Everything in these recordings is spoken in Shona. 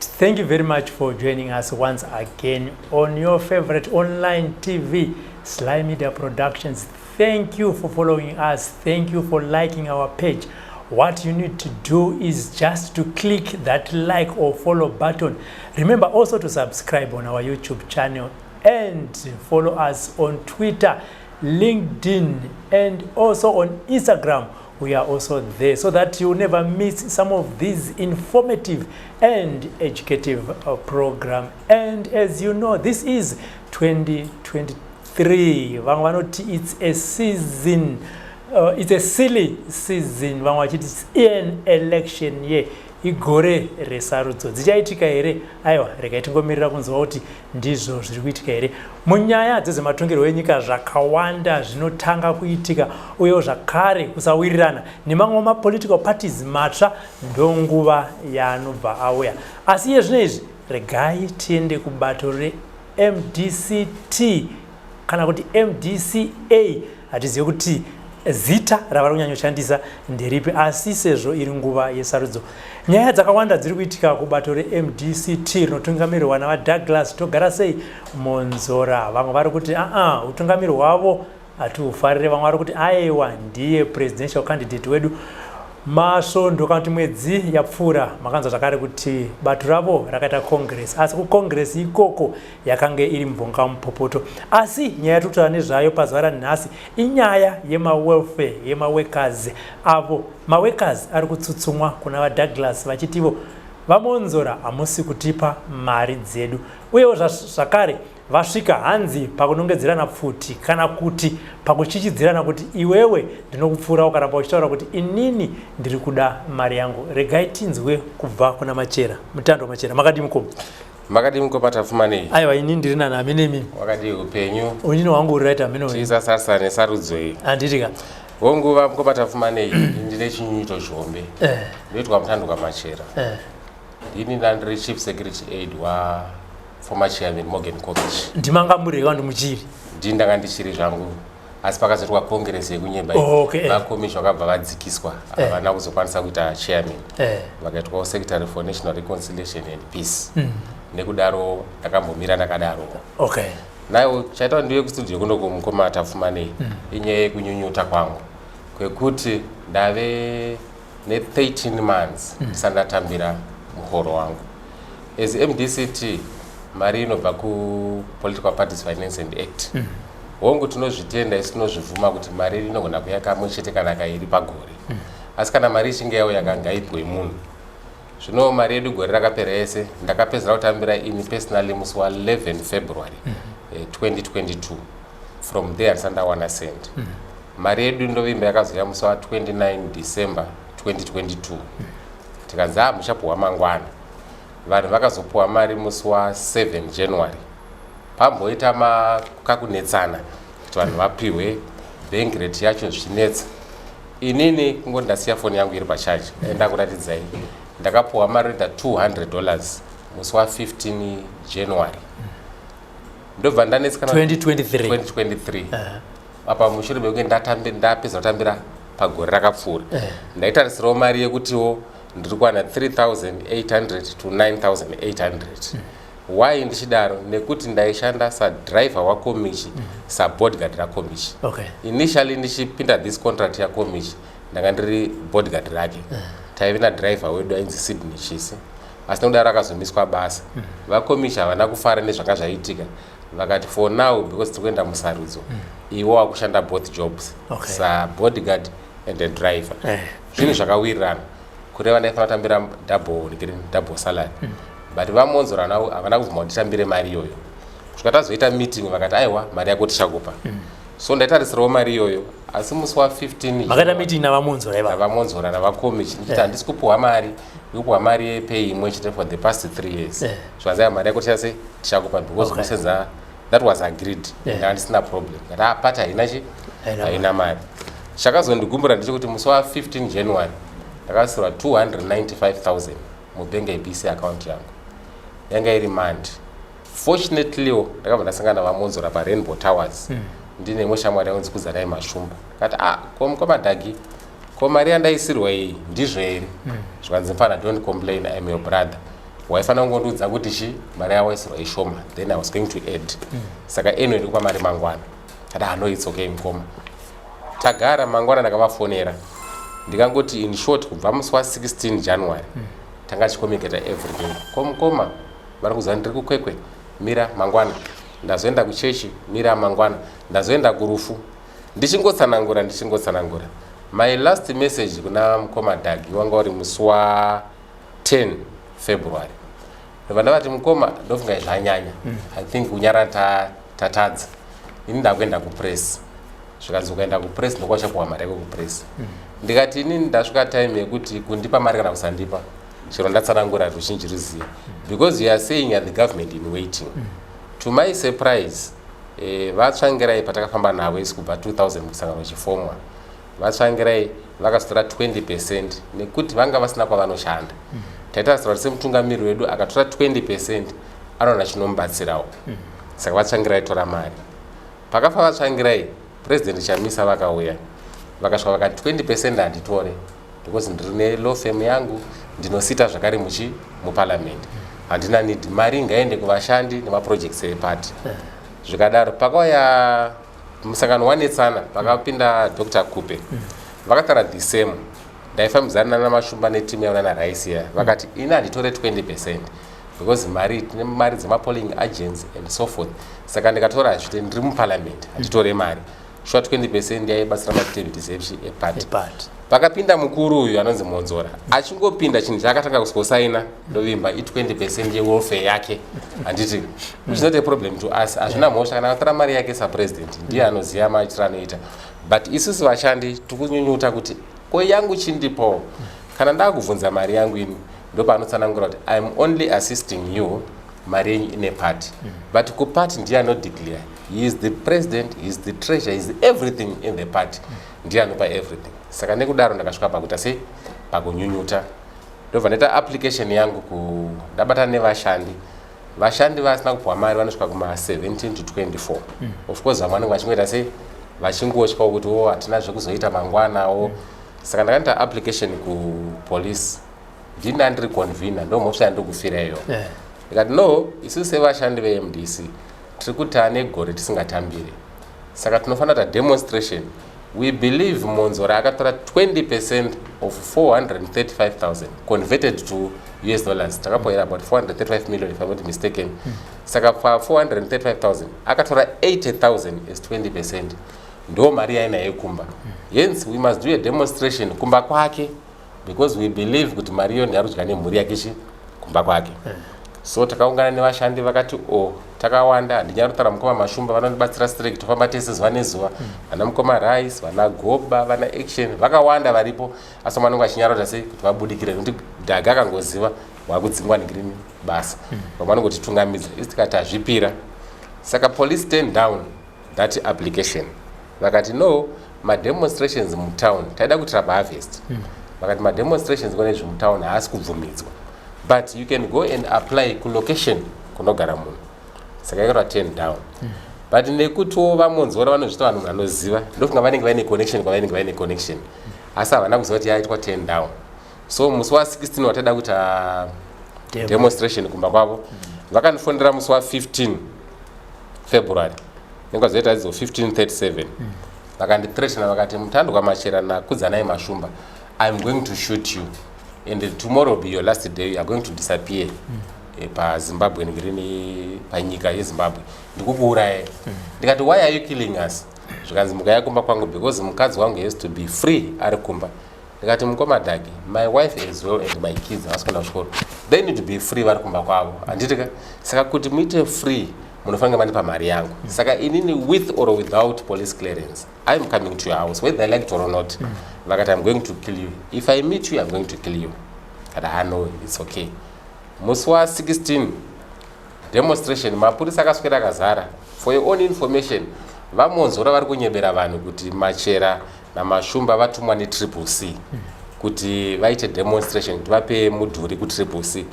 Thank you very much for joining us once again on your favorite online TV, Slymedia Productions. Thank you for following us. Thank you for liking our page. What you need to do is just to click that like or follow button. Remember also to subscribe on our YouTube channel and follow us on Twitter, LinkedIn, and also on Instagram. We are also there so that you never miss some of these informative and educative program. And as you know, this is 2023. Vamwe vanoti it's a season, it's a silly season. Vamwe vachiti it's an election year, igore resarudzo. Dzichaitika here? Aiwa, regai tingomirira kunzwa kuti ndizvo zviri kuitika here. Munyaya dzezvematongerwo enyika, zvakawanda zvinotanga kuitika, uyewo zvakare kusawirirana nemamwe mapolitical parties matsva ndonguva yaanobva auya. Asi iye zvino izvi, regai tiende kubato reMDCT kana kuti MDCA. Hatizive kuti zita ravari kunyanyoshandisa nderipi, asi sezvo iri nguva yesarudzo, nyaya dzakawanda dziri kuitika kubato reMDCT rinotungamirirwa naVaDouglas Togarasei Monzora. Vamwe vari kuti aa, utungamiri hwavo hatihufarire. Vamwe vari kuti aiwa, ndiye presidential candidate wedu. Masvondo kana kuti mwedzi yapfuura, makanzwa zvakare kuti bato ravo rakaita congress, asi kucongress ikoko yakange iri mubvongamupopoto. Asi nyaya yatiri kutaura nezvayo pazuva ranhasi inyaya yemawelfare yemaworkers, avo maworkers ari kutsutsumwa kuna VaDouglas vachitivo, "VaMonzora, hamusi kutipa mari dzedu." Uyewo zvakare vasvika hanzi pakunongedzerana pfuti kana kuti pakuchichidzirana kuti iwewe ndinokupfuura, ukaramba uchitaura kuti inini ndiri kuda mari yangu. Regai tinzwe kubva kuna Machera. Mutando Machera, makadii mukoma? Makadii mukoma Tafumanei? Aiwa, ini ndiri nani, aminemi? Wakadii upenyu? Unini wangu uri right, amene. Tiisasarisa nesarudzo iyi. Handiti ka? Honguva, mukoma Tafumanei, ndine chinyunyuto chihombe. Ndoitwa Mutandwa Machera. Ndini ndandiri chief security aid waformer chairman Morgan Komichi. Ndimanga muri vanhu muchiri? Ndini ndanga ndichiri zvangu, asi pakazoitwa congress yekunyemba, VaKomichi vakabva vadzikiswa. Havana kuzokwanisa kuita chairman. Vakaitwawo secretary for national reconciliation and peace. Nekudaro ndakambomira ndakadaro. Nayo chaita ndiye kustudio kuno kumukoma Tafumanei inyaya yekunyunyuta kwangu kwekuti ndave ne13 months ndisati ndatambira muhoro wangu. As MDCT, mari inobva kuPolitical Parties Finance and Act. Hongu, tinozvitenda isi, tinozvibvuma kuti mari inogona kuuya kamwe chete kana kairi pagore, asi kana mari ichinge yauya, ngaipwe munhu. Zvino mari yedu gore rakapera yese ndakapedzera kutambira ini personally musi wa11 February 2022. From there handisati ndawana cent. Mari yedu ndovimba yakazouya musi wa29 December 2022. Tikanzi, "A, muchapuhwa mangwana." Vanhu vakazopuhwa mari musi wa7 January. Pamboita kakunetsana kuti vanhu vapihwe, bank rate yacho zvichinetsa. Inini kungoti ndasiya foni yangu iri pacharge, ndakuratidzai, ndakapuhwa mari inoita $200 musi wa15 January. Ndobva ndanetsekana. 2023? 2023. Apa mushure mekunge ndapedza kutambira pagore rakapfuura, ndaitarisirawo mari yekutiwo ndiri kuwana 3800 to 9800. Why ndichidaro? Nekuti ndaishanda sadriver waKomichi, sabodyguard raKomichi. Initially ndichipinda this contract yaKomichi, ndanga ndiri bodyguard rake. Taive nadriver wedu ainzi Sydney Chisi, asi nekudaro akazomiswa basa. VaKomichi havana kufara nezvanga zvaitika. Vakati, "For now, because tiri kuenda musarudzo, iwe wakushanda both jobs, sabodyguard and a driver." Zvinhu zvakawirirana, kureva ndaifanira kutambira double salary. But VaMonzora havana kubvuma kuti nditambire mari iyoyo kusvika tazoita meeting. Vakati, "Aiwa, mari yako tichakupa." So ndaitarisirawo mari iyoyo, asi musi wa15 Makaita meeting naVaMonzora iva? NavaMonzora, navaKomichi, ndichiti handisi kupuhwa mari, ndikupuhwa mari yepay imwe chete for the past 3 years. Zvikanzi, "Aiwa, mari yako tichase tichakupa because kusenza." That was agreed. Ndanga ndisina problem. Kati apati haina chi Haina. Haina mari. Chakazondigumbura ndechekuti musi wa15 January ndakasirwa 295,000 mubank ABC account yangu. Yanga iri Monday. Fortunatelywo ndakabva ndasangana naVaMonzora paRainbow Towers. Ndine imwe shamwari yangu Kudzanai Mashumba. Kati, "Ah, ko mukomadhagi, ko mari yandaisirwa iyi ndizvo here?" Zvikanzi, "Mfana, don't complain, I'm your brother." Waifanira kungondiudza kuti chi mari yawaisirwa ishoma, then I was going to add. Saka anyway, ndikupa mari mangwana. Kati, "Ah, no, it's okay, mukoma." Tagara, mangwana ndakavafonera, ndikangoti in short, kubva musi wa16 January tanga tichicommunicata everyday. Ko mukoma vari kuziva ndiri kuKwekwe, mira mangwana ndazoenda kuchechi, mira mangwana ndazoenda kurufu, ndichingotsanangura, ndichingotsanangura. My last message kuna mukoma Dhagi wanga uri musi wa10 February. Ndobva ndavati, "Mukoma, ndofunga zvanyanya. I think kunyara tatadza. Ini ndakuenda kupress." Zvikanzi, "Ukaenda kupress ndokwachapuwa mari yako kupress." Ndikati, "Inini ndasvika time yekuti kundipa mari kana kusandipa, chero ndatsanangura ruzhinji ruziva, because you are saying you are the government in waiting." To my surprise, vaTsvangirai patakafamba navo isi kubva 2000 musangano uchifomwa, vaTsvangirai vakazotora 20% nekuti vanga vasina kwavanoshanda. Taitarisira kuti semutungamiri wedu akatora 20% anoona chinomubatsirawo. Saka vaTsvangirai tora mari. Pakafa vaTsvangirai, President Chamisa vakauya, vakasvika vakati, "20% handitore because ndiri nelaw firm yangu, ndinosita zvakare muchi muparliament, handina need. Mari ngaende kuvashandi nemaprojects epati." Zvikadaro. Pakauya musangano wanetsana, pakapinda Dr Kupe, vakataura the same. Ndaifambidzana naMashumba netimu yavo nanaRaisia. Vakati, "Ini handitore 20% because mari tine mari dzemapolling agents and so forth, saka ndikatora hazvite. Ndiri muparliament, handitore mari." Sure, 20% yaibatsira maactivities epati. Epati. Pakapinda mukuru uyu anonzi Monzora, achingopinda, chinhu chaakatanga kusikosaina, ndovimba i20% yewelfare yake, handiti? Which is not a problem to us, hazvina mhosva. Kana akatora mari yake sapresident, ndiye anoziva maitiro anoita, but isusu vashandi tikunyunyuta kuti ko yangu chindipo. Kana ndakubvunza mari yangu ini, ndopaanotsanangura kuti, "I am only assisting you, mari yenyu ine party." But kuparty ndiye anodeclare. He is the president, he is the treasurer, he is everything in the party, ndiye anopa everything. Saka nekudaro ndakasvika pakuita sei, pakunyunyuta. Ndobva ndaita application yangu ku ndabatana nevashandi. Vashandi vasina kupiwa mari vanosvika kuma17 to 24. Of course vamwe vanenge vachingoita sei, vachingotyawo kuti o hatina zvekuzoita mangwanawo. Saka ndakaita application kupolice. Ndini ndiri convener, ndo mhosva yandiri kufira iyo. Ndikati, "No, isusu sevashandi veMDC tiri kuti ane gore tisingatambiri, saka tinofanira kuita demonstration. We believe Monzora akatora 20% of 435,000 converted to US dollars." Takapoera about 435 million, if I'm not mistaken. Saka pa 435,000 akatora 80,000 as 20%, ndo mari yainayo kumba. Hence we must do a demonstration kumba kwake because we believe kuti mari iyo ndeyari kudya nemhuri yake chi kumba kwake. So takaungana nevashandi, vakati o takawanda. Handinyari mukoma Mashumba vanondibatsira strek, tofamba tese zuva nezuva, vana mukoma Rice, vana Goba, vana Action, vakawanda varipo, asi vanenge vachinyarota sei kuti vabudikire, nekuti Dhaga akangoziva wakudzingwa negirini basa. Vamwe vanongotitungamidza, isi tikati hazvipira. Saka police turn down that application. Vakati, "No, mademonstrations mutown," taida kuitira paharvest. Vakati, "Mademonstrations kone zvemutown haasi kubvumidzwa, but you can go and apply kulocation kunogara munhu." Saka yakaitwa turn down. But nekutiwo vaMonzora vanozvita vanhu vanoziva, ndofunga vanenge vaine connection kwavanenge vaine connection, asi havana kuziva kuti yaitwa turn down. So musi wa16 wataida kuita demonstration kumba kwavo, vakandifonera musi wa15 February, nenguva dzoita idzo 15:37. Vakandithreatena, vakati, "Mutandwa Machera naKudzanai Mashumba, I'm going to shoot you and tomorrow will be your last day. You are going to disappear paZimbabwe ngirini, panyika yeZimbabwe, ndikukuurayai." Ndikati, "Why are you killing us?" Zvikanzi, "Mukauya kumba kwangu, because mukadzi wangu has to be free ari kumba." Ndikati, "Mukoma Dhagi, my wife as well and my kids havasi kuenda kuchikoro. They need to be free vari kumba kwavo, handiti ka? Saka kuti muite free, munofanira mandipa mari yangu. Saka inini, with or without police clearance, I'm coming to your house whether I like it or not." Vakati, "I'm going to kill you. If I meet you, I'm going to kill you." Kati, "Ah, no, it's okay." Musi wa16 demonstration, mapurisa akaswera akazara. For your own information, vaMonzora vari kunyebera vanhu kuti Machera naMashumba vatumwa neTriple C kuti vaite demonstration, kuti vape mudhuri kuTriple C.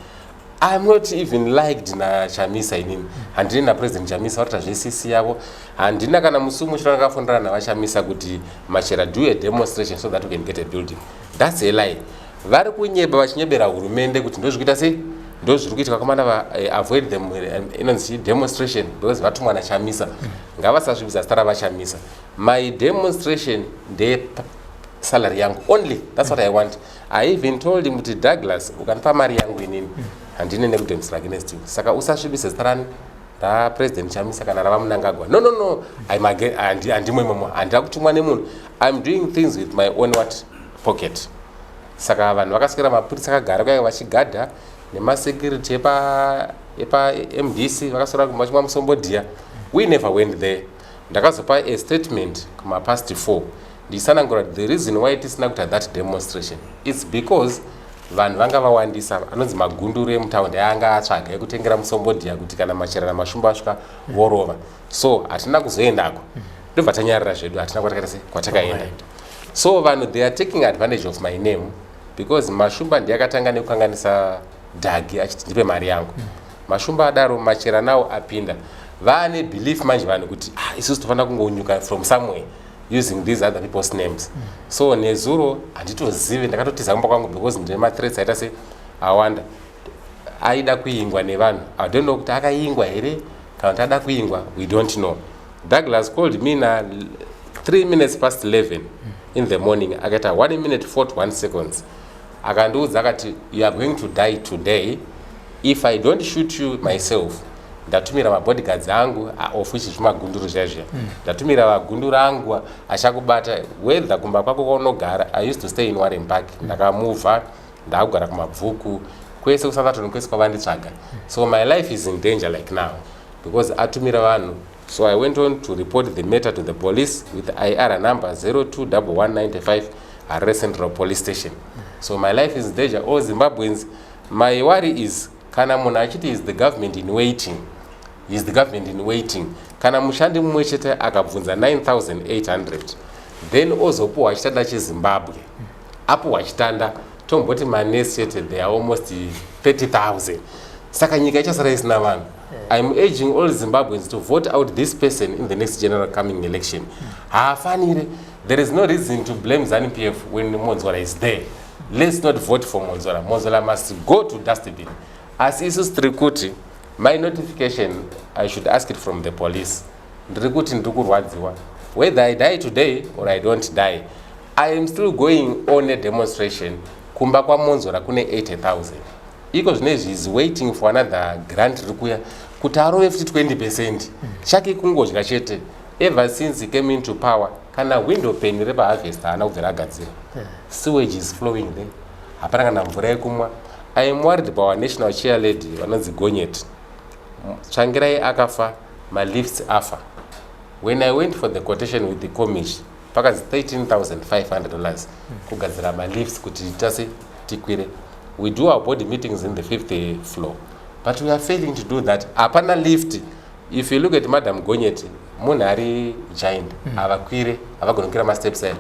I'm not even liked naChamisa. Inini handini naPresident Chamisa, varikuita zveCC yavo. Handina kana musi umwe chino ndakafonderana navaChamisa kuti, "Machera, do a demonstration so that we can get a building." That's a lie. Vari kunyeba, vachinyebera hurumende kuti ndozvikuita sei. Ndo zviri kuitika komana va avoid them, inonzi demonstration, because vatumwa naChamisa. Ngavasasvibisa zita ravaChamisa. My demonstration ndeye salary yangu only. That's what I want. I even told him kuti, "Douglas, ukandipa mari yangu inini, handine nekudemonstrate against you. Saka usasvibise zita rani, raPresident Chamisa kana ravaMunangagwa." No, no, no, handimo imomo. Handina kutumwa nemunhu. I'm doing things with my own what? Pocket. Saka vanhu vakaswera, mapurisa akagara kuyanga vachigadha nemasecurity epaMDC, vakaswera vachimwa musombodhiya. We never went there. Ndakazopa a statement kumapast 4 ndichisanangura kuti the reason why tisina kuita that demonstration, it's because vanhu vanga vawandisa. Anonzi magunduru emutaundi anga atsvaga ekutengera musombodhiya kuti kana machera namashumba asvika vorova. So hatina kuzoendako, ndobva tanyarara zvedu. Hatina kwatakaita se kwatakaenda. So vanhu, they are taking advantage of my name because Mashumba ndiye akatanga nekukanganisa Dhagi achiti, "Ndipe mari yangu." Mashumba adaro, machera nawo apinda, vaane belief manje vanhu kuti, ah, isusu tofanira kungonyuka from somewhere using these other people's names. So nezuro handitozivi, ndakatotiza kumba kwangu because ndine mathreats aita se awanda. Aida kuingwa nevanhu. I don't know kuti akaingwa here kana kuti ada kuingwa, we don't know. Douglas called me na 3 minutes past 11 in the morning, akaita 1 minute 41 seconds, akandiudza akati, "You are going to die today if I don't shoot you myself. Ndatumira mabodyguards angu," of which zvimagunduru zviya. "Ndatumira vagunduru angu achakubata whether kumba kwako kwaunogara." I used to stay in Warren Park. Ndakamuvha, ndakugara kuMabvuku, kwese kuSoutherton, kwese kwavanditsvaga. So my life is in danger like now because atumira vanhu. So I went on to report the matter to the police with IR number 021195, Harare Central Police Station. So my life is in danger. All Zimbabweans, my worry is kana munhu achiti is the government in waiting, is the government in waiting, kana mushandi mumwe chete akabvunza 9800, then ozopuhwa chitanda cheZimbabwe, apuhwa chitanda, tomboti manesi chete, they are almost 30,000. Saka nyika ichasara isina vanhu. I'm urging all Zimbabweans to vote out this person in the next general coming election. Haafanire. There is no reason to blame ZANU PF when Monzora is there. Let's not vote for Monzora. Monzora must go to dustbin. Asi isusu tiri kuti my notification, I should ask it from the police. Ndiri kuti ndiri kurwadziwa. Whether I die today or I don't die, I am still going on a demonstration. Kumba kwaMonzora kune 80,000. Iko zvinezvi is waiting for another grant riri kuya kuti arove futi 20%. Chake kungodya chete. Ever since he came into power, kana window pane repaHarvest haana kubvira agadzira. Sewage is flowing there, hapana kana mvura yekumwa. I am worried about our national chair lady vanonzi Gonyet. Tsvangirai akafa, malifts afa. When I went for the quotation with the commish, pakanzi $13,500 kugadzira malifts kuti tase tikwire. We do our board meetings in the fifth floor, but we are failing to do that. Hapana lift. If you look at Madam Gonyet, munhu ari giant, havakwire, havagoni kukwira masteps ayo.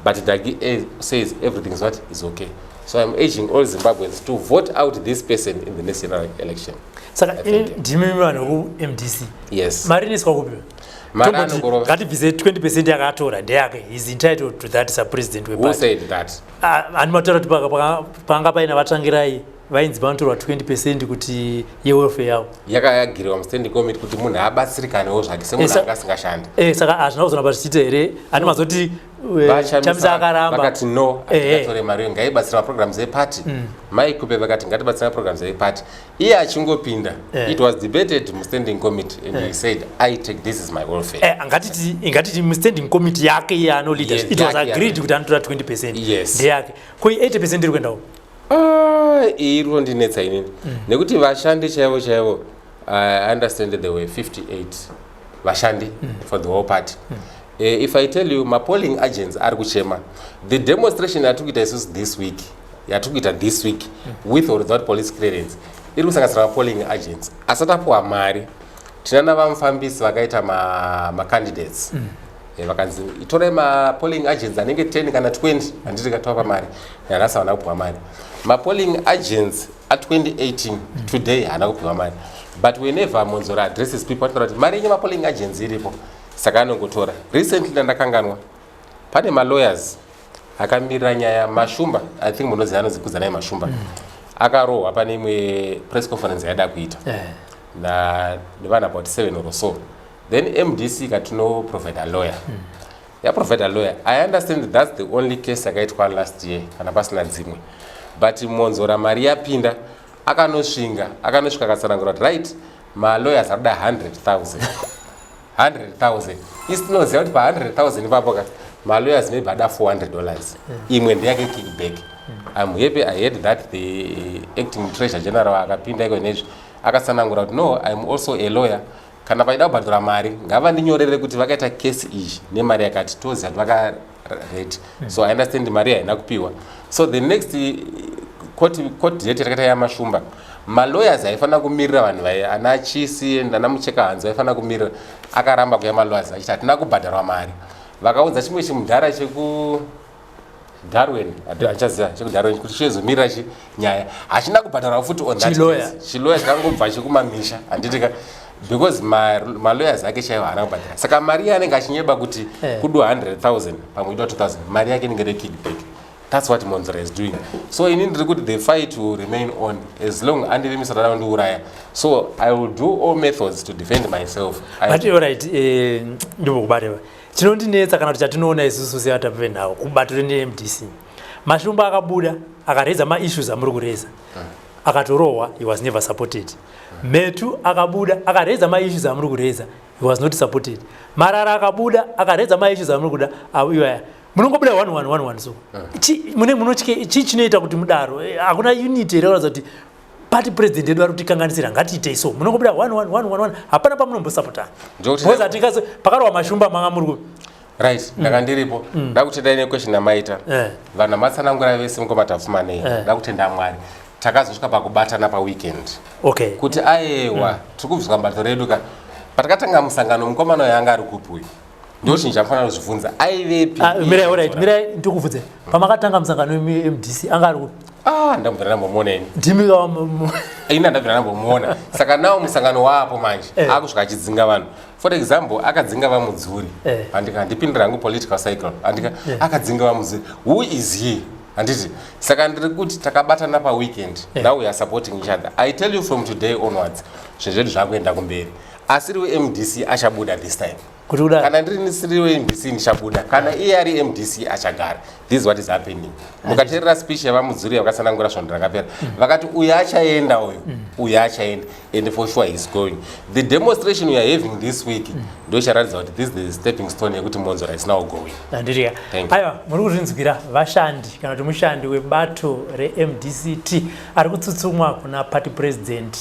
But Dagi says everything is what is okay. So I'm urging all Zimbabweans to vote out this person in the next general election. Saka ndimi vanhu vekuMDC? Yes. Mari inoiswa kupi? Mari Tomboti anongorova. Ngatibvise 20% yakatora, ndeyake, is entitled to that sapresident Who weparty. said that? Hani mataura kuti panga paina vaTsvangirai vainzi vanotorwa 20% kuti yewelfare yavo. Yakagiriwa mustanding committee kuti munhu abatsirikanewo zvake semunhu anga asingashandi. Saka hazvina kuzoramba zvichiita here? Hani mazoti Chamisa akaramba. Vakati no, hatingatore mari iyo, ngaibatsire maprograms epati. Maikupe vakati ngatibatsire maprograms epati. Iye achingopinda, it was debated mustanding committee and he said, "I take this is my welfare." Ngatiti mustanding committee yake iye anoleader, Yes, it was yake, agreed yake. kuti anotora 20%. Yes. Ndeyake. Ko 80% iri kuendawo? Ah, iri rondinetsa inini nekuti vashandi chaivo chaivo, I understand there were 58 vashandi for the whole party. If I tell you, mapolling agents ari kuchema. The demonstration yatiri kuita isusu this week, yatiri kuita this week, with or without police clearance, iri kusanganisira mapolling agents asati apiwa mari. Tinana vamufambisi vakaita macandidates vakanzi itorai mapolling agents anenge 10 kana 20, handiti katavapa mari. Nanhasi havana kupiwa mari. Mapolling agents a2018 today haana kupiwa mari. But whenever Monzora addresses people, anotaura kuti mari yenyu mapolling agents iripo, saka anongotora. Recently, ndandakanganwa, pane malawyers akamirira nyaya Mashumba. I think munoziva anonzi Kudzanai Mashumba. Akarohwa pane imwe press conference yaida kuita nevanhu about 7 or so. Then MDC ikatino-provide a lawyer. Yaprovide a lawyer. I understand that's the only case yakaitwa last year, kana pasina dzimwe. But Monzora mari yapinda, akanosvinga, akanosvika akatsanangura kuti right, malawyers akuda 100,000, 100,000. Isi tinoziva kuti pa100,000 ipapo ka, malawyers maybe ada $400, imwe ndeyake kickback. I'm happy I heard that the acting treasurer general akapinda iko nezvi akatsanangura kuti no, I'm also a lawyer. Kana vaida kubhadhara mari, ngavandinyorere kuti vakaita kesi iyi nemari yakati, toziva kuti vakarate. So I understand mari haina kupiwa. So the next court date yatakaita yaMashumba, malawyers aifanira kumirira vanhu vai, ana Chisi ana Mucheka Hanzi vaifanira kumirira, akaramba kuya malawyers achiti hatina kubhadharwa mari. Vakaudza chimwe chimudhara cheku Darwin, achaziva chekuDarwin, kuti chizomirira chi nyaya, hachina kubhadharwa futi on that Chiloya. case. Chiloya chakangobva chekumamisha, handitika? Because malawyers ake chaiwo haana kubhadhara. Saka mari yaanenge achinyeba kuti kudiwa 100,000, pamwe idiwa 2000, mari yake inenge rekickback. That's what Monzora is doing. So ini ndiri kuti the fight will remain on as long andirimisana kundiuraya. So I will do all methods to defend myself. But alright, ndimbokubateva. Chinondinetsa kana kuti chatinoona isusu sevatapi venhau kubato reMDC, Mashumba akabuda akareza maissues amuri kureza, akatorohwa. He was never supported. Metu akabuda akareza maissues amuri kureza, he was not supported. Marara akabuda akareza maissues amuri kuda iwaya. Munongobuda 1 1 1 1. So mune munotye chii chinoita kuti mudaro? Hakuna unity here kuratidza kuti party president yedu vari kutikanganisira, ngatiitei? So munongobuda 1 1 1 1 1, hapana pamunombosapotana. Because hatingase pakarohwa Mashumba manga muri ku Right, ndanga ndiripo. Ndakutendai nequestion yamaita. Vanhu vamatsanangura vese, mukomatapfumanei. Ndakutenda Mwari, takazosvika pakubatana paweekend kuti ayewa, tiri kubviswa mubato redu ka. Patakatanga musangano, mukomana uyo anga ari kupi uyu? Ndo chinhu chamufanira kuzvibvunza, aivepi? Ah, mirai, alright, mirai ndikubvunze. Pamakatanga musangano weMDC anga ari kupi? Ah, ndambobvira ndambomuona ini. Ndimi Ini ndabvira ndambomuona. Saka nawo musangano waapo manje, akusvika achidzinga vanhu. For example, akadzinga VaMudzuri. Handika handipindira hangu political cycle, handika? Akadzinga VaMudzuri. Who is he? Handiti? Saka ndiri kuti takabatana paweekend. Now we are supporting each other. I tell you, from today onwards zvinhu zvedu zvakuenda kumberi. Asiri weMDC achabuda this time. Kuti kudaro? Kana ndiri nisiri weMDC, ndichabuda. Kana iye ari MDC, achagara. This is what is happening. Mukateerera speech yaVaMudzuri yakatsanangura svondo rakapera, vakati uyu achaenda, uyu, uyu achaenda, and for sure he is going. The demonstration we are having this week ndo icharatidza kuti this is the stepping stone yekuti Monzora is now going. Handitika? Thank you. Aiwa, muri kuzvinzwira. Vashandi kana kuti mushandi webato reMDCT ari kutsutsumwa kuna party president,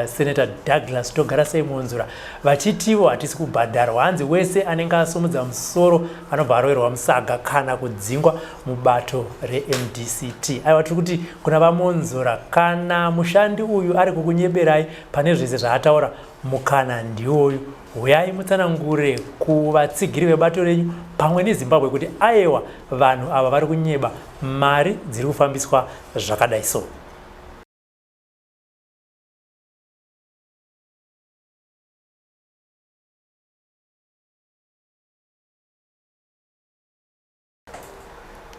Senator Douglas Togarasei Monzura, vachitiwo hatisi kubhadharwa. Hanzi wese anenge asumudza musoro anobva aroverwa musaga kana kudzingwa mubato reMDCT. Aiwa, tiri kuti kuna VaMonzora, kana mushandi uyu ari kukunyeberai pane zvese zvaataura, mukana ndiwoyu. Huyai mutsanangure kuvatsigiri vebato renyu pamwe neZimbabwe kuti aiwa, vanhu ava vari kunyeba, mari dziri kufambiswa zvakadai. So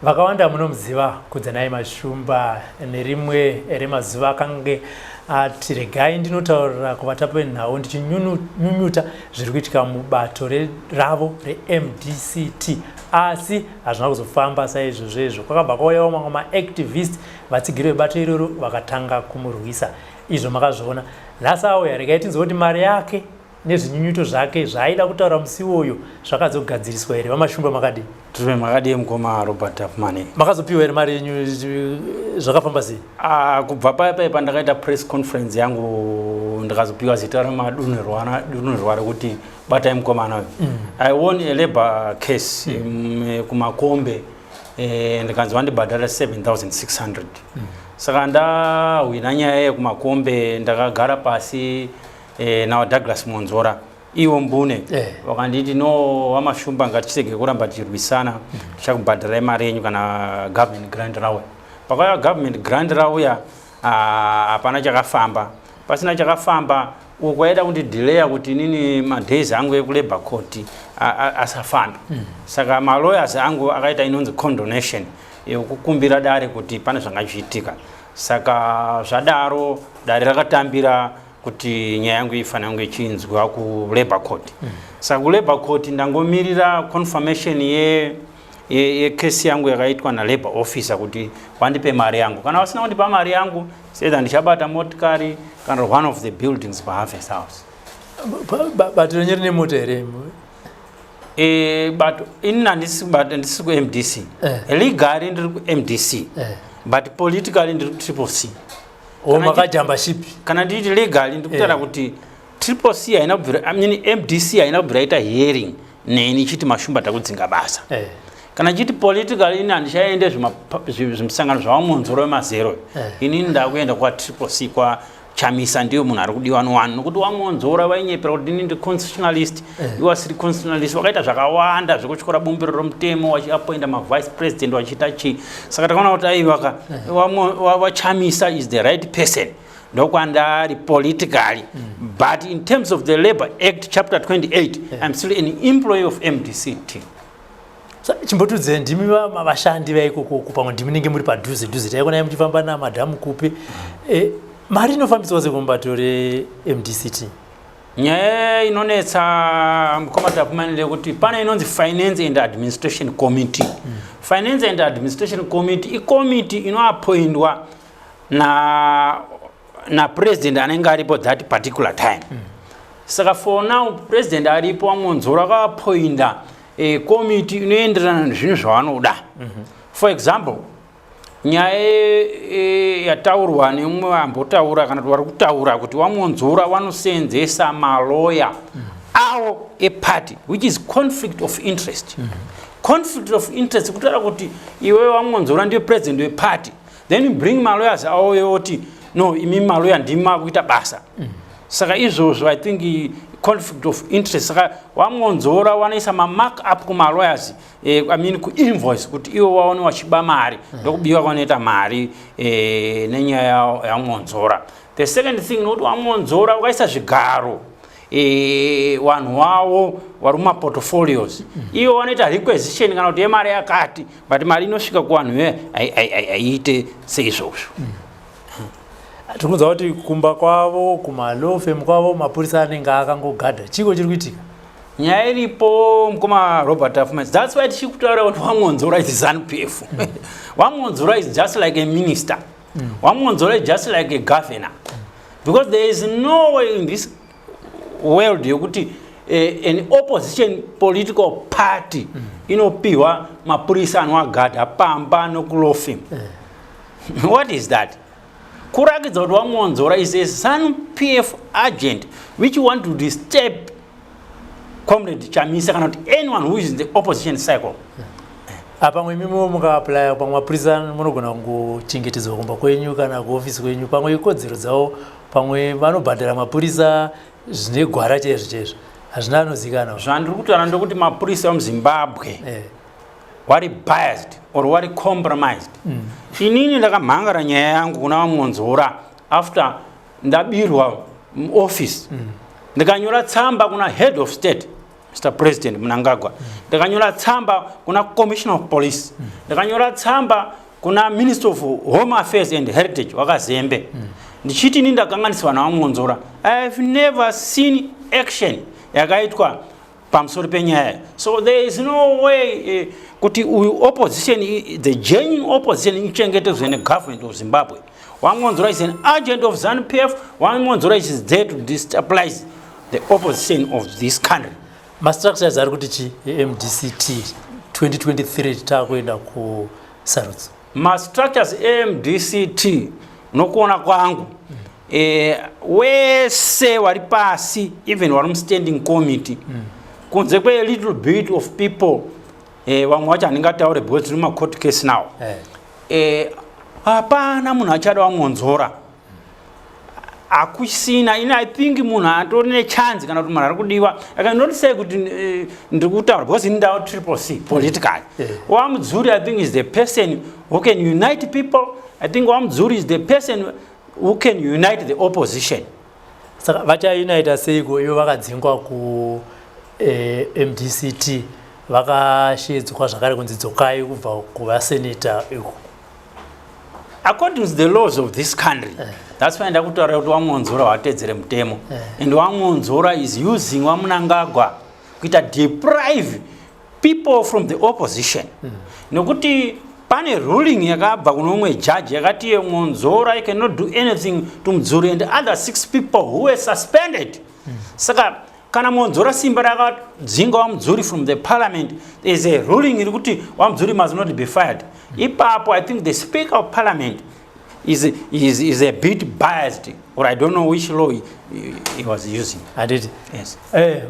vakawanda munomuziva Kudzanai Mashumba. Nerimwe remazuva akange ati regai ndinotaurira kuvatapi venhau ndichinyunyuta zviri kuitika mubato ravo reMDCT, asi hazvina kuzofamba saizvozvo izvo. Kwakabva kwauyawo mamwe maactivist, vatsigiri vebato iroro, vakatanga kumurwisa. Izvo makazviona. Nhasi auya, regai tinzwe kuti mari yake nezvinyunyuto zvake zvaaida kutaura musi iwoyo zvakazogadziriswa here. VaMashumba, makadii? Tiri makadii, mukoma Robert Tafmane? Makazopiwa here mari yenyu? Zvakafamba sei? Ah, kubva paya paya pandakaita press conference yangu, ndikazopiwa zita remadunhurwa rekuti batai mukomana uyu. I won a labor case kuMakombe, ndikanzi vandibhadhara 7600. Saka ndahwina nyaya yekuMakombe, ndakagara pasi naDouglas Monzora, iwo mbune. Vakanditi, "No, VaMashumba, ngatisege kuramba tichirwisana, tichakubhadharai mari yenyu kana government grant rauya." Pakauya government grant rauya, hapana chakafamba. Pasina chakafamba, uku kwaida kundidhileya kuti inini madays angu ekulabor court asafambe. Saka malawyers angu akaita inonzi condonation yekukumbira dare kuti pane zvangachiitika. Saka zvadaro dare rakatambira kuti nyaya yangu ifanira kunge ichinzwa kulabour court. Saka kulabour court ndangomirira confirmation yekesi yangu yakaitwa nalabour officer kuti wandipe mari yangu. Kana vasina kundipa mari yangu, either ndichabata motikari kana one of the buildings paHarvest House. Bato renyu rine mota here? Bato ini handisi bato, ndisi kuMDC. Legally ndiri kuMDC, but politically ndiri kuTriple C. O, makajamba ship. Kana nditi legally, ndikutaura kuti Triple C haina kubvira, I mean, MDC haina kubvira ita hearing neni ichiti Mashumba takudzinga basa. Kana chiti politically, ini handichaende zvimusangano zvavaMwonzora wemazero. Inini ndakuenda kwaTriple C, kwa Chamisa, ndiyo munhu ari kudiwa nowani, nokuti waMwonzora vainyepera kuti ini ndi constitutionalist. Iwo asiri constitutionalist, wakaita zvakawanda zvekutyora bumbiro romutemo, wachiapoinda mavice president, wachiita chii. Saka takaona kuti aiwaka, waChamisa is the right person, ndokwandari politically. But in terms of the Labour Act chapter 28, I'm still an employee of MDCT. Chimbotudzei, ndimi vashandi vaikokoko, pamwe ndimi nenge muri padhuze dhuze, taikonai muchifamba namadhamu kupi. Mari inofambiswa sekumubato reMDCT? Nyaya inonetsa, mukoma Tapumani, ndeyekuti pane inonzi Finance and Administration Committee. Finance and Administration Committee ikomiti inoapoindwa na napresident anenge aripo that particular time. Saka for now president aripo, waMwonzora, akaapoinda komiti inoenderana nezvinhu zvavanoda. For example, nyaya yataurwa nemumwe ambotaura, kana kuti vari kutaura kuti waMwonzora vanosenzesa maloya avo eparty, which is conflict of interest. Conflict of interest kutaura kuti iwe waMwonzora ndiye president weparty, then you bring malawyers avo yoti no, imi maloya ndimi makuita basa. Saka izvozvo, I think, conflict of interest. Saka waMwonzora wanoisa mamark up kumalawyers, I mean, kuinvoice, kuti ivo vaone vachiba mari. Ndokubiwa kwanoita mari nenyaya yaMwonzora. The second thing, nokuti waMwonzora wakaisa zvigaro vanhu wavo vari mumaportfolios, ivo vanoita requisition kana kuti yemari yakati, but mari inosvika kuvanhu ve haiite seizvozvo. Tiri kunzwa kuti kumba kwavo, kumalaw firm kwavo, mapurisa anenge akangogadha. Chiko chiri kuitika? Nyaya iripo, mukoma Robert Afumans, that's why tichikutaura kuti waMwonzora is ZANU PF. WaMwonzora is just like a minister. WaMwonzora is just like a governor, because there is no way in this world yokuti an opposition political party inopiwa mapurisa anoagadha pamba nokulaw firm. What is that? Kurakidza kuti waMwonzora is a ZANU PF agent which want to disturb Comrade Chamisa kana kuti anyone who is in the opposition cycle. Pamwe imimiwo mukaaplya, pamwe mapurisa munogona kungochengetedzwa kumba kwenyu kana kuofisi kwenyu. Pamwe ikodzero dzavo, pamwe vanobhadhara mapurisa zvine gwara chaizvo chaizvo, hazvina anozikanwa. Zvandiri kutaura ndokuti mapurisa emuZimbabwe wari biased or wari compromised. Inini ndakamhangara nyaya yangu kuna vaMwonzora after ndabirwa muoffice. Ndikanyora tsamba kuna head of state, Mr President Mnangagwa. Ndikanyora tsamba kuna commissioner of police. Ndikanyora tsamba kuna Minister of Home Affairs and Heritage, waKazembe, ndichiti ini ndakanganiswa navaMwonzora. I have never seen action yakaitwa pamusoro penyaya. So there is no way kuti uyu opposition, the genuine opposition, ichengetedzwe negovernment of Zimbabwe. WaMwonzora is an agent of ZANU PF. WaMwonzora is there to destabilize the opposition of this country. Mastructures ari kuti chi eMDCT 2023 taakuenda kusarudzo? Mastructures eMDCT, nokuona kwangu, wese wari pasi, even vari mustanding committee, kunze kwe little bit of people, vamwe vacho handingataure because tiri mumacourt case now, hapana munhu achada waMwonzora, hakusina. Ini I think munhu atori nechanzi kana kuti munhu ari kudiwa, I cannot say kuti ndiri kutaura because ini ndao Triple C politically. WaMudzuri, I think, is the person who can unite people. I think waMudzuri is the person who can unite the opposition. Saka vachaunita seiko ivo vakadzingwa kuMDCT, vakashedzwa zvakare kunzi dzokai kubva kuvaseneta iko? According to the laws of this country, that's why ndakutaura kuti waMwonzora watedzere mutemo, and waMwonzora is using waMnangagwa kuita deprive people from the opposition, nekuti pane ruling yakabva kuno umwe judge yakati Mwonzora, you cannot do anything to Mudzuri and other six people who were suspended. Saka kana Mwonzora simba rakadzinga waMudzuri from the parliament, there is a ruling iri kuti waMudzuri must not be fired. Ipapo I think the speaker of parliament is a bit biased, or I don't know which law he was using. Handiti? Yes.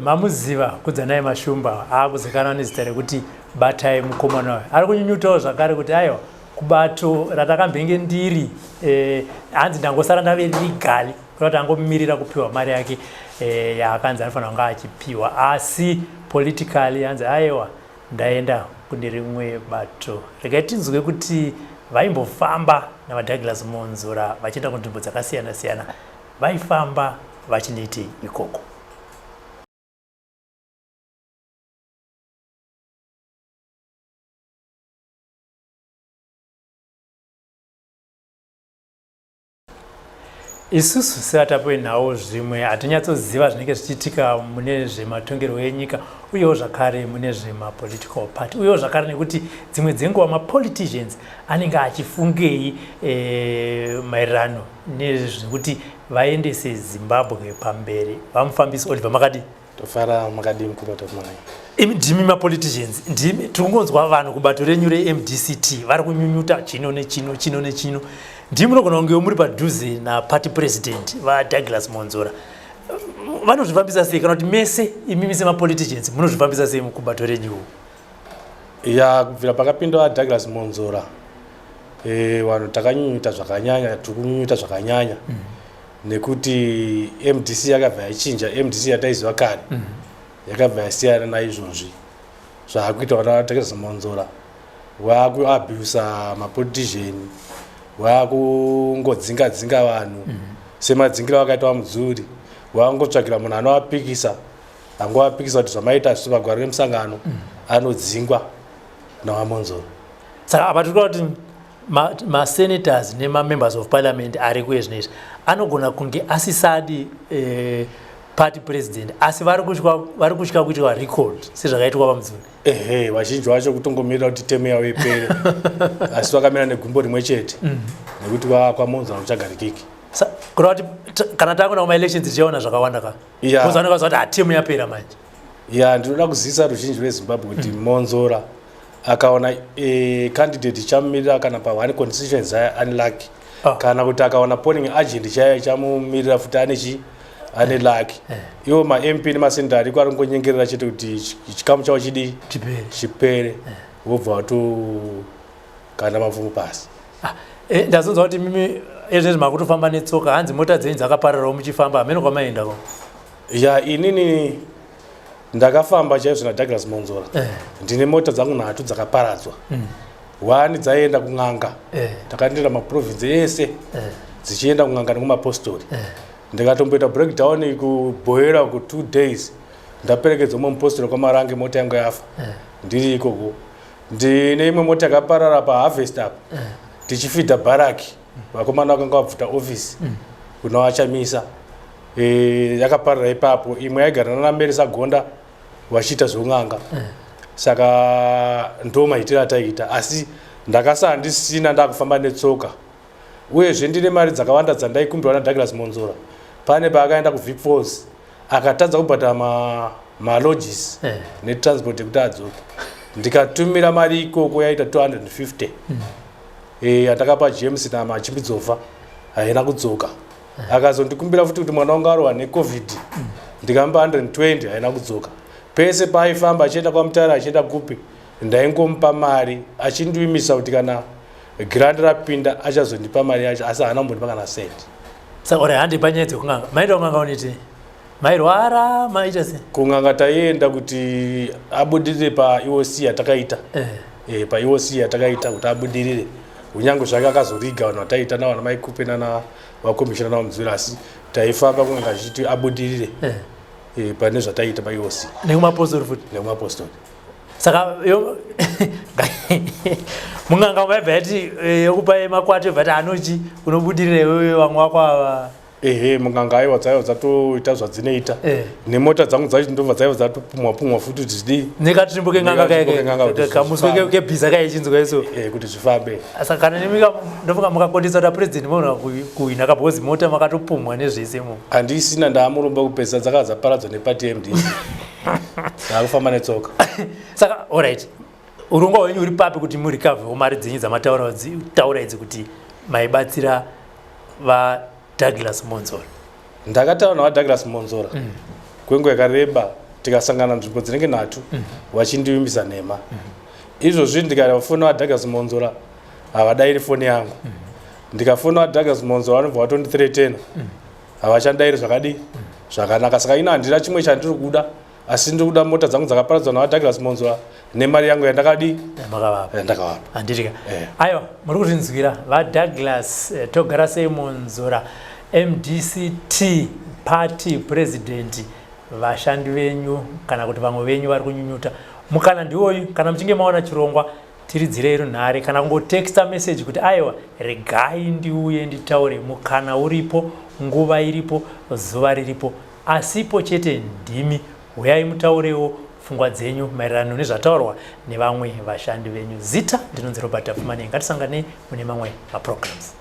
Mamuziva Kudzanai Mashumba, aakuzikanwa nezita rekuti Batai Mukomana wayo. Ari kunyunyutawo zvakare kuti aiwa, kubato ratakambenge ndiri, hanzi ndangosara ndave legally, kuda kuti angomirira kupiwa mari yake yaakanzi anofanira kunge achipiwa, asi politically hanzi aiwa, ndaenda kune rimwe bato. Regai tinzwe kuti vaimbofamba navaDouglas Monzora vachienda kunzvimbo dzakasiyana siyana, vaifamba vachinoitei ikoko. Isusu sevatapi venhau zvimwe hatinyatsoziva zvinenge zvichiitika mune zvematongerwo enyika, uyewo zvakare mune zvemapolitical party, uyewo zvakare nekuti dzimwe dzenguva mapoliticians anenge achifungei maererano nezvekuti vaendese Zimbabwe pamberi. Vamufambisi Oliver, makadi? Tofara, makadini kubata mai? Imi ndimi mapoliticians, ndimi tiri kungonzwa vanhu kubato renyu reMDCT vari kunyunyuta chino nechino, chino nechino. Ndimi munogona kungewo muri padhuze naparty president vaDouglas Monzora. Vanozvifambisa sei, kana kuti mese imimi semapoliticians munozvifambisa sei mukubato renyuwo? Ya, kubvira pakapinda Douglas Monzora, vanhu takanyunyuta zvakanyanya, tiri kunyunyuta zvakanyanya, nekuti MDC yakabva yachinja. MDC yataiziva kare yakabva yasiyana naizvozvi zvaakuitwa naDouglas Monzora. Waakuabusa mapolitician, waakungodzinga dzinga vanhu semadzingiro akaita vaMudzuri. Waangotsvagira munhu anovapikisa, angovapikisa kuti zvamaita zvisi pagwaro remusangano, anodzingwa naVaMonzora. Saka apa tiri kuda kuti masenators nemamembers of parliament ari kuye zvinoizvi anogona kunge asisadi party president, asi vari kutya kuitwa record sezvakaitwa vaMudzuri. Ehe, vazhinji vacho kutongomirira kuti term yavo ipere, asi vakamira negumbo rimwe chete, nekuti kwaMonzora kuchagarikiki. Kureva kuti kana takuenda kumaelections tichaona zvakawanda ka? Yeah. Vanenge vaziva kuti hatemu yapera manje. Ya, ndinoda kuzivisa ruzhinji rweZimbabwe kuti Monzora akaona candidate ichamumirira kana pa1 constituency ane lucky. Ah. Kana kuti akaona polling agent chaiyo ichamumirira futi, ane chi ane lucky. Iwo maMP nemasenata ariko ari kungonyengerera chete kuti chikamu chavo chidi chipere. Chipere, wobva watokanda mapfumo pasi. Ah, ndazonzwa kuti mimi ezvezvi makutofamba netsoka, hanzi mota dzenyu dzakapararawo muchifamba, hamene kwamaendako. Ya, inini ndakafamba chaizvo naDouglas Monzora. Ndine mota dzangu nhatu dzakaparadzwa. One dzaienda kun'anga. Takaendera maprovinsi ese dzichienda kun'anga nekumapostori. Ndikatomboita breakdown kuBhoera ku 2 days, ndaperekedza umwe mupostori kwaMarange, mota yangu yafa ndiri ikoko. Ndine imwe mota yakaparara paharvest apa tichifidha baraki, vakomana vakanga vabvuta ofisi kuna vaChamisa, yakaparara ipapo. Imwe yaigara nana Sagonda vachiita zveun'anga. Saka ndo maitiro ataiita, asi ndakasara ndisina, ndakufamba netsoka. Uyezve ndine mari dzakawanda dzandaikumbirwa naDouglas Monzora. Pane paakaenda kuVic Falls akatadza kubhadhara malodges netransport yekuti adzoke, ndikatumira mari ikoko yaita 250 yandakapa James naMachimbidzova, haina kudzoka. Akazondikumbira futi kuti mwana wangu arohwa neCOVID, ndikamupa 120, haina kudzoka. Pese paaifamba achienda kwaMutare, achienda kupi, ndaingomupa mari achindiwimisa kuti kana grant rapinda achazondipa mari yacho, asi haana kumbondipa kana senti. Saka ore handi panyaya dzekun'anga, maenda kun'anga uniti mairwara, maita sei? Kun'anga taienda kuti abudirire paEOC yatakaita. PaEOC yatakaita kuti abudirire, kunyange zvake akazoriga vanhu vataiita navana Maikupe nana vakomishina navaMudzuri, asi taifamba kun'anga achiti abudirire pane zvataiita paEOC. Nekumapostori futi? Nekumapostori. Saka mun'anga maibva yati eh, yokupa makwati yobva yati anochi unobudirira iwewe vamwe wako ava. Ehe, mun'anga aiwa dzaiva dzatoita zvadzinoita eh. Nemota dzangu dzacho ndobva dzaiva dzatopumwa pumwa futi kuti zvidii nekatsvimbo ken'anga kamuswe kebhiza kaichinzwa iso eh, kuti zvifambe. Saka kana nemika ndofunga mukakondesa kuti apresident maona kuhwina kabhozi mota makatopumwa nezvese mo. Handisina ndaamuromba kupesa dzakava dzaparadzwa nepati mdc ndakufamba netsoka. Saka alright, urongwa hwenyu huri papi kuti murecovewo mari dzenyu dzamataura taura idzi kuti maibatsira vaDouglas Monzora? Ndakataura navaDouglas Monzora kwenguva yakareba, tikasangana nzvimbo dzinenge nhatu vachindivimbisa nhema. Izvozvi ndikafona vaDouglas Monzora havadairi foni yangu. Ndikafona vaDouglas Monzora vanobva vatondithreatena, havachandairi zvakadii zvakanaka. Saka ino handina chimwe chandiri kuda, asi ndiri kuda mota dzangu dzakaparadzwa navaDouglas Monzora nemari yangu yandakadii yandakavapa. Handitika eh. Aiwa, muri kuzvinzwira vaDouglas eh, togara sei Monzora, MDCT party president. Vashandi venyu kana kuti vamwe venyu vari kunyunyuta, mukana ndiwoyu. Kana muchinge maona chirongwa, tiridzirei runhare kana kungotexta message kuti aiwa, regai ndiuye nditaure. Mukana uripo, nguva iripo, zuva riripo, asipo chete ndimi. Huyai mutaurewo pfungwa dzenyu maererano nezvataurwa nevamwe vashandi venyu. Zita ndinonzi Robert Tapfumanei. Ngatisanganei mune mamwe maprograms.